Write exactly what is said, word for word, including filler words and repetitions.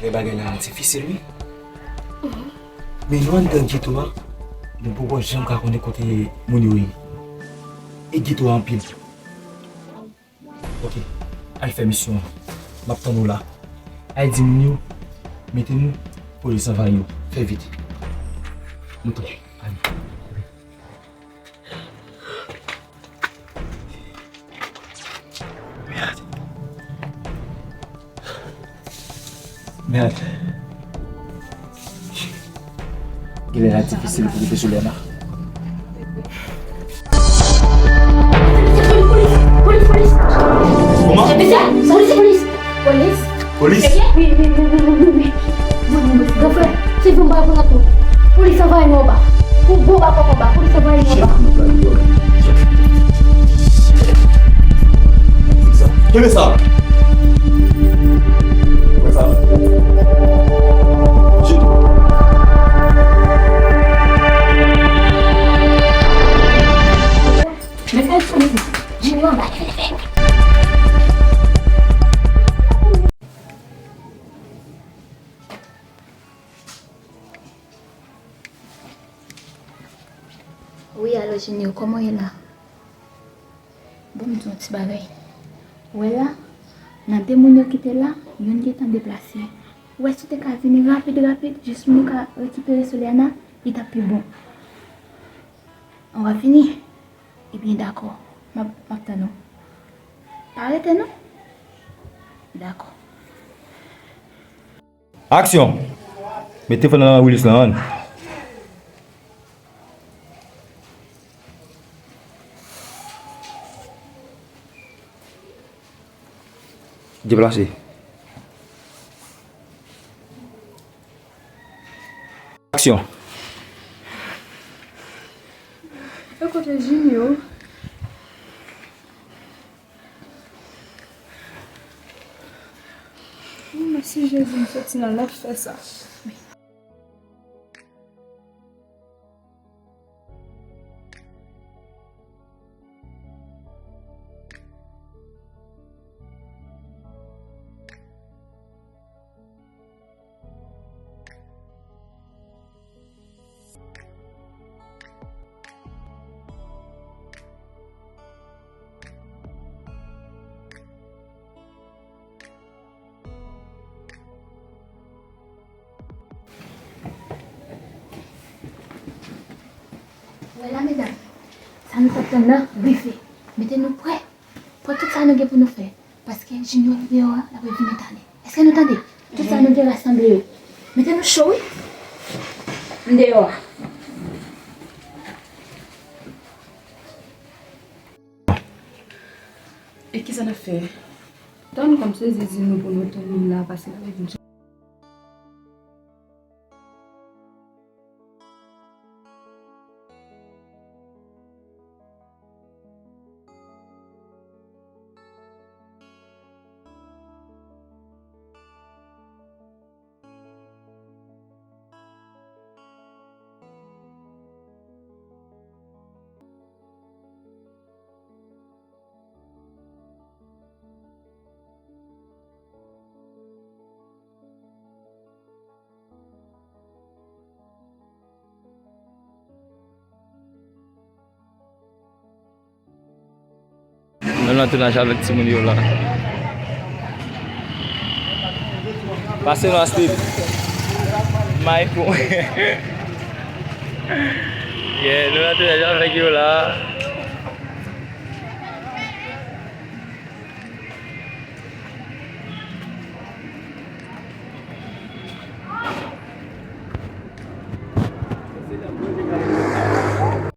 Lè bagay la difisil, wi. Men nou anndan geto a, nou poko janm ka konnen kote moun yo ye. E geto a anpil. Ok, al fè misyon an. M ap tann ou la. Al di moun yo, mete nou, polis anvayi yo. Fè vit. Moute. Ale. Mèd. Mèd. Genlè a difisil pou rive sou Lèna. Polis, polis, polis, polis. Kòman? Mesye, polis, polis. Polis? Polis? Wi, wi, wi. Granfrè, se pou m pa pran tou. Polis anvayi nou anba. Pou bon ba kòk anba. Polis anvayi nou anba. Kenbe sa. Kenbe sa. Jimmy anba, kenbe fè. Wi, alo Junior, kòman w ye la? Bon, m di yon ti bagay. Ou wè la, nan de moun yo ki te la, youn gentan deplase. Ou wè, si w te ka vini rapid, rapid, jis pou nou ka rekipere Soliana, li t ap pi bon. Ou va vini? Ebyen, dakò. M ap, m ap tann ou. Pa rete, non? Dakò. Aksyon! Met telefòn nan nan Willis lan, ann. Deplase. Aksyon. E kote Junior? Mèsi Jezi, m soti nan lafè sa. Wè la, medam, sa nou t ap tann nan rive. Mete nou prè. Pran tout sa nou gen pou nou fè. Paske Junior deyò a, l ap vini talè. Èske nou tande? Tout sa nou gen rasanble yo. Mete nou cho, wi. M deyò a. E kisa n ap fè? Tann kòm se Jezi nou pou nou tann li la, paske l ap vin. Nou nan tounaj avèk timoun yo la. Pase nou Astrid. May pou. Yeah, nou nan tounaj avèk yo la.